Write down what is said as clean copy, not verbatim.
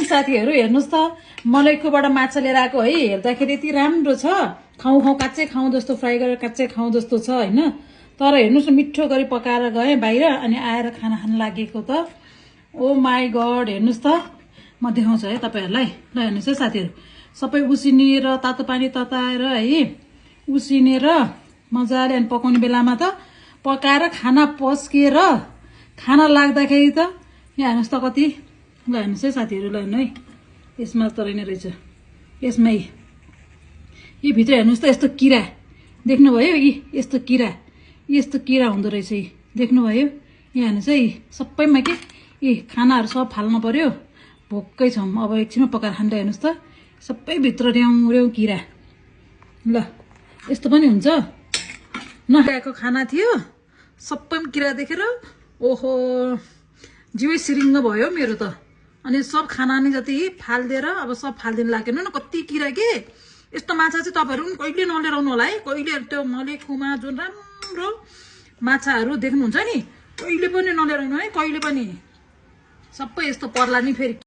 साथीहरू हेर्नुहोस् त मलैकोबाट माछा लिएर आएको है हेर्दाखेरि यति राम्रो छ खाउँ खाउँ काच्चै खाउँ जस्तो फ्राई गरेर काच्चै खाउँ जस्तो छ हैन तर हेर्नुहोस् न मिठो गरी पकाएर गएँ बाहिर अनि आएर खाना खान लागेको त ओ माई गड हेर्नुहोस् त म देखाउँछु है तपाईहरुलाई ल हेर्नुहोस् है साथीहरू सबै उसिनेर तातो पानी तताएर है उसिनेर मजाले अनि पकाउने बेलामा त पकाएर खाना पस्केर खाना लाग्दाखेरि त यहाँ हेर्नुहोस् त कति ल हेर्नुहोस् है साथीहरू ल हेर्नु है यसमा तरिने रहेछ यसमै यी भित्र हेर्नुहोस् त यस्तो किरा देख्नुभयो यस्तो किरा हुँदो रहेछ यी देख्नुभयो यहाँ हेर्नुहोस् है सबैमा के यी खानाहरू सब फाल्नु पर्यो भोकै छौँ अब एकछिनमा पकाएर खाँदा हेर्नुहोस् त सबै भित्र र्याउ किरा ल यस्तो पनि हुन्छ नखाएको खाना थियो सबैमा किरा देखेर ओहो जिउै सिरिङ्ग भयो मेरो त अनि सब खाना नि जति फाल्दिएर अब सब फाल्दिन लाग्यो न कति किरा के यस्तो माछा चाहिँ तपाईहरु पनि कहिले नलिराउनु होला है कहिले त्यो मलेखुमा जुन राम्रो माछाहरू देख्नुहुन्छ नि कहिले पनि नलिराउनु है कहिले पनि सबै यस्तो पर्ला नि फेरि